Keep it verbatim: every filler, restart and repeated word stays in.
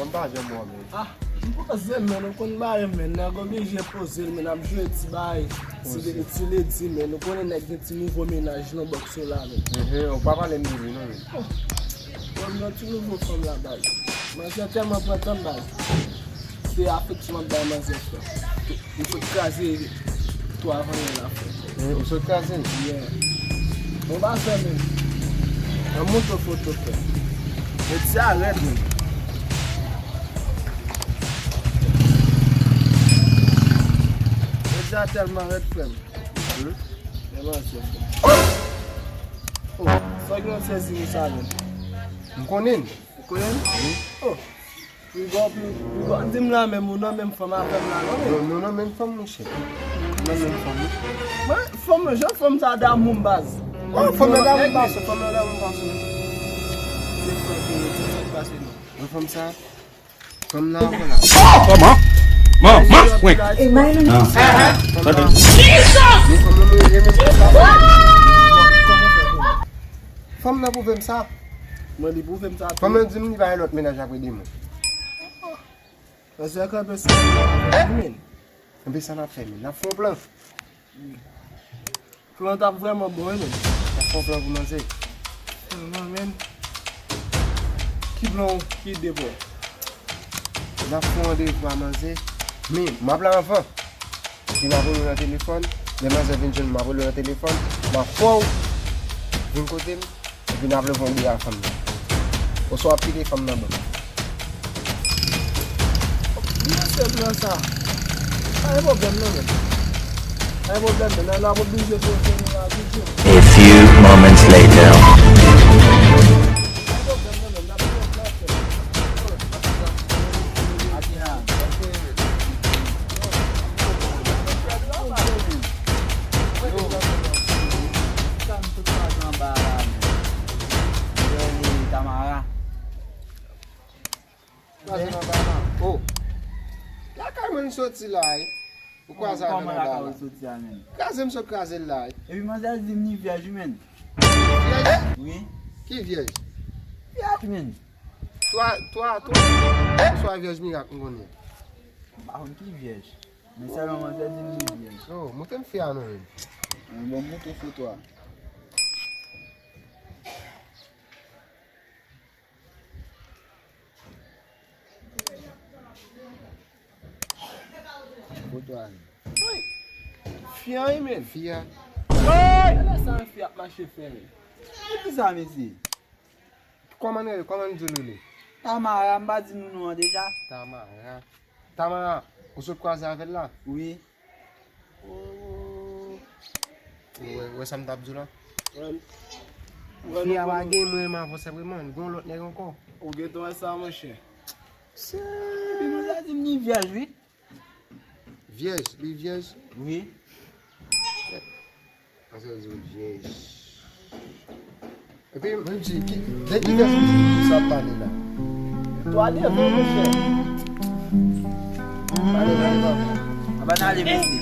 M pa janm wè w, men. Ah, m poze, men, ou konn bagay, men, nèg oblije poze l, men, ap jwe ti bagay, ti, ti ledi, men, ou konnen nèg gen ti nouvo mennaj nan bòks yo la, men. Mhm, ou pa pale m de li, non, men. Oh, bon, nan ti nouvo fanm la, baz. Manzè tèlman pran tan, baz. Se afeksyon m ap bay manzè, frè. M sot kraze twa vanyan la, frè. Eh, ou sot kraze l? Yeah. Bon, pa fè menm. An moto foto, frè. Mèt sa rèd, menm. Mèt sa tèlman rèd, frè m. Hmm? Tèlman rèd, frè m. Oh! Oh, sa k nan sezi nou sa, menm? M konnen l. Ou konnen l? Wi. Oh. Piga w, pi, piga w di m la menm, ou nan menm fanm avè m la, non, men? Non, nou nan menm fanm, monchè. Nou nan menm fanm, wi. Mwen, fanm, jan fanm sa damou m, baz. Oh, fanm nan damou m, baz, fanm nan damou m, baz. Se frè ke yo, se sa k pase, non. Nan fanm sa, fanm nan, vwala. Oh, man! Man, man, prank. Fanm nan, nou fanm nan, nou renmen fanm sa. Fanm nan pwouve m sa. Mwen, li pwouve m sa tou. Fanm nan di m li pa gen lòt mennaj apre de mwen. Nan zè kanpe sa, men. Kanpe sa n ap fè, men. N ap fè yon plan. Plan t ap vrèman bon, wi, men. N ap fè yon plan pou manzè. Vrèman, men. Ki plan ou, ki ide pou w? N ap fè yon randevou a manzè. Men, m ap la anvan. Epi m ap rele w nan telefòn. Lè manzè vin jwenn mwen, m ap rele w nan telefòn. M ap fè w vin kote m. Epi n ap leve yon biyè a fanm nan. Oswa w ap kite fanm nan ban m. Li nan sèl plan sa. Pa gen pwoblèm non, men. Pa gen pwoblèm, men. N ap oblije fè yon sèl la toujou. A few moments later. Pa gen pwoblèm non, men. N ap fè yon plan, frè. Sa m tout pa anba la, men. Yo, li Tamara. Kraze m anba la. Oh. Lakay mwen m soti la, wi. Ou kwaze avè m anba la. Kòman lakay ou soti a, men? Kraze m sot kraze l la, wi. Epi manzè di m li vyèj, wi, men. Vyèj? Wi. Ki vyèj? Vyèj, men. Twa, twa, twa. Oswa vyèj mirak m konnen. M pa konn ki vyèj. Men sèlman manzè di m li vyèj. Oh, montre m fi a non, men. Bon, montre foto a. Foto a, men. Fi a, wi, men. Fi a. Gade sa yon fi ap mache fè, men. Ki sa, mesye? Kòman l rele? Kòman l di w l rele? Tamara, m pa di nou non an deja? Tamara. Tamara, ou sot kwaze avè l la? Wi. Oh. Ou wè, ou wè sa m t ap di w la? Fi a pa gen mwen, m avanse vreman. Li gen yon lòt nèg ankò. Ou gentan wè sa, monchè? Epi manzè di m li vyèj, wi. Vyèj, li vyèj? Wi. Anse di w vyèj. Epi, menm si, ki, de ki vyèj sa ap pale la? Twa de vre, monchè. Pale la, papa. Aba n ale, mesye.